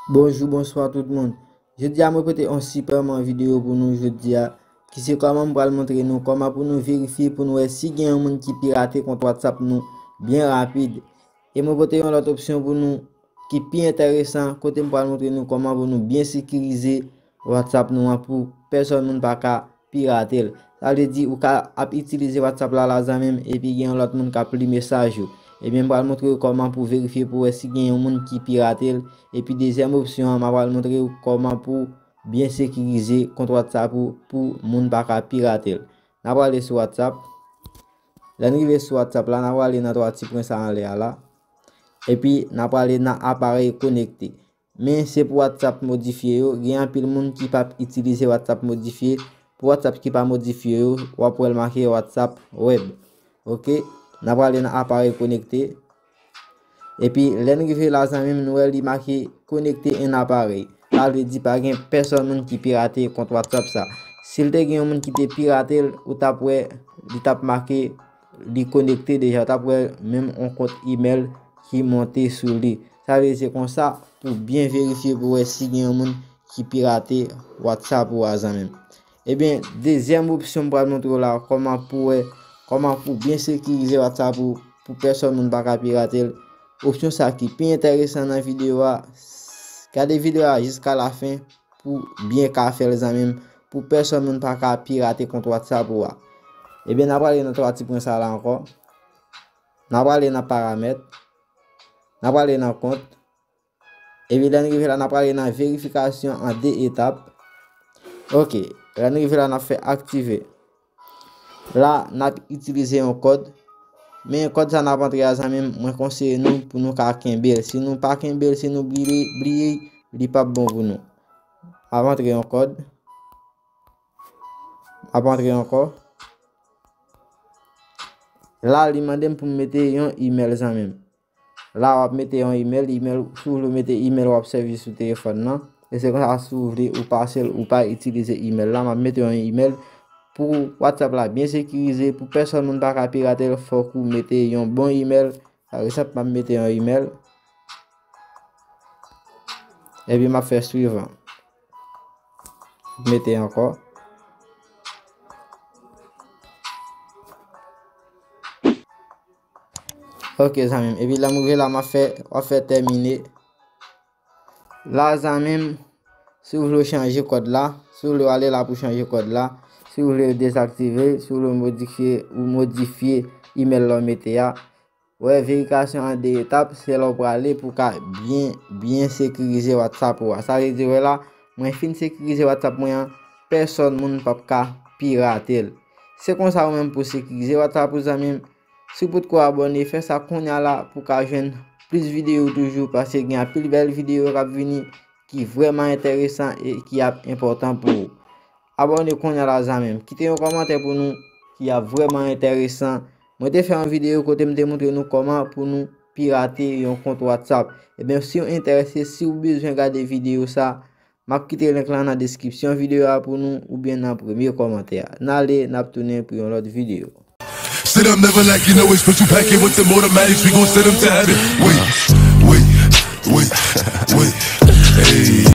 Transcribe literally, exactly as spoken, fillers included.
Bonjou, bonswa tout moun. Jodi a, mwen pote yon sipèman videyo pou nou jodi a, ki se kòman m pral montre nou kòman pou nou verifye pou nou wè si gen yon moun ki pirate kont WhatsApp nou byen rapid. E mwen pote yon lòt opsyon pou nou ki pi enteresan, kote m pral montre nou kòman pou nou byen sekirize WhatsApp nou an pou pèsòn moun pa ka pirate l. Sa vle di ou ka ap itilize WhatsApp la, la zanmi m, epi gen yon lòt moun k ap li mesaj ou. Ebyen, m pral montre w kòman pou verifye pou wè si gen yon moun ki pirate l. Epi dezyèm opsyon an, m ap pral montre w kòman pou byen sekirize kont WhatsApp ou pou moun pa ka pirate l. N a prale sou WhatsApp. Lè n rive sou WhatsApp la, n a prale nan twa ti pwen sa anlè a la. Epi, n a prale nan aparèy konekte. Men se pou WhatsApp modifye yo. Gen anpil moun ki p ap itilize WhatsApp modifye. Pou WhatsApp ki pa modifye yo, w ap wè l make WhatsApp web. Oke, n a prale nan aparèy konekte. Epi, lè n rive la, zanmi m, nou wè li make konekte en aparèy. Sa vle di pa gen pèsòn moun ki pirate kont WhatsApp sa. Si l te gen yon moun ki te pirate l, ou t ap wè li t ap make li konekte deja. Ou t ap wè menm yon kont imèl ki monte sou li. Sa vle di se konsa pou byen verifye pou wè si gen yon moun ki pirate WhatsApp ou a, zanmi m. Ebyen, dezyèm opsyon m pral montre w la, kòman pou wè, kòman pou byen sekirize WhatsApp ou pou pèsòn moun pa ka pirate l. Opsyon sa ki pi enteresan nan videyo a. Gade videyo a jiska lafen pou byen ka fè l, zanmi m, pou pèsòn moun pa ka pirate kont WhatsApp ou a. Ebyen, n a prale nan twa ti pwen sa la ankò. N a prale nan paramèt. N a prale nan kont. Epi lè n rive la, n a prale nan verifikasyon an de etap. Oke, lè n rive la, n ap fè aktive. La, n ap itilize yon kòd. Men kòd sa n ap antre a, zanmi m, mwen konseye nou pou nou ka kenbe l. Si nou pa kenbe l, si nou bliye, bliye, li p ap bon pou nou. M ap antre yon kòd. M ap antre ankò. La, li mande m pou m mete yon imèl, zanmi m. La, w ap mete yon imèl, imèl, si w vle w mete imèl w ap sèvi sou telefòn nan. E se konsa, si w vle ou pase l, ou pa itilize imèl la, m ap mete yon imèl. Pou WhatsApp la byen sekirize, pou pèsòn moun pa ka pirate l, fòk ou mete yon bon imèl. Pa egzanp, m ap mete yon imèl. Epi m ap fè swivan. Mete ankò. Ok, zanmi m. Epi lè m rive la, m ap fè, w ap fè tèmine. La, zanmi m, si w vle w chanje kòd la, si w vle w ale la pou chanje kòd la, si w vle w dezaktive, si w vle w modifye, ou modifye imèl la w mete a, wè, verifikasyon an de etap, se lè w prale pou w ka byen, byen sekirize WhatsApp ou a. Sa vle di, wè la, mwen fin sekirize WhatsApp mwen an, pèsòn moun p ap ka pirate l. Se konsa ou menm pou sekirize WhatsApp ou, zanmi m. Si w potko abòne, fè sa kounye a la pou w ka jwenn plis videyo toujou, paske gen anpil bèl videyo k ap vini ki vrèman enteresan e ki ap enpòtan pou ou. Abòne kounye a la, zanmi m. Kite yon kòmantè pou nou ki ap vrèman enteresan. Mwen te fè yon videyo kote m te montre nou kòman pou nou pirate yon kont WhatsApp. Ebyen, si w enterese, si w bezwen gade videyo sa, m ap kite link lan nan deskripsyon videyo a pou nou oubyen nan premye kòmantè a. N ale, n ap tounen pou yon lòt videyo. Sit up, never like you know it's put you packing with them automatics. We gon' send them to heaven. Wait, wait, wait, wait. Hey,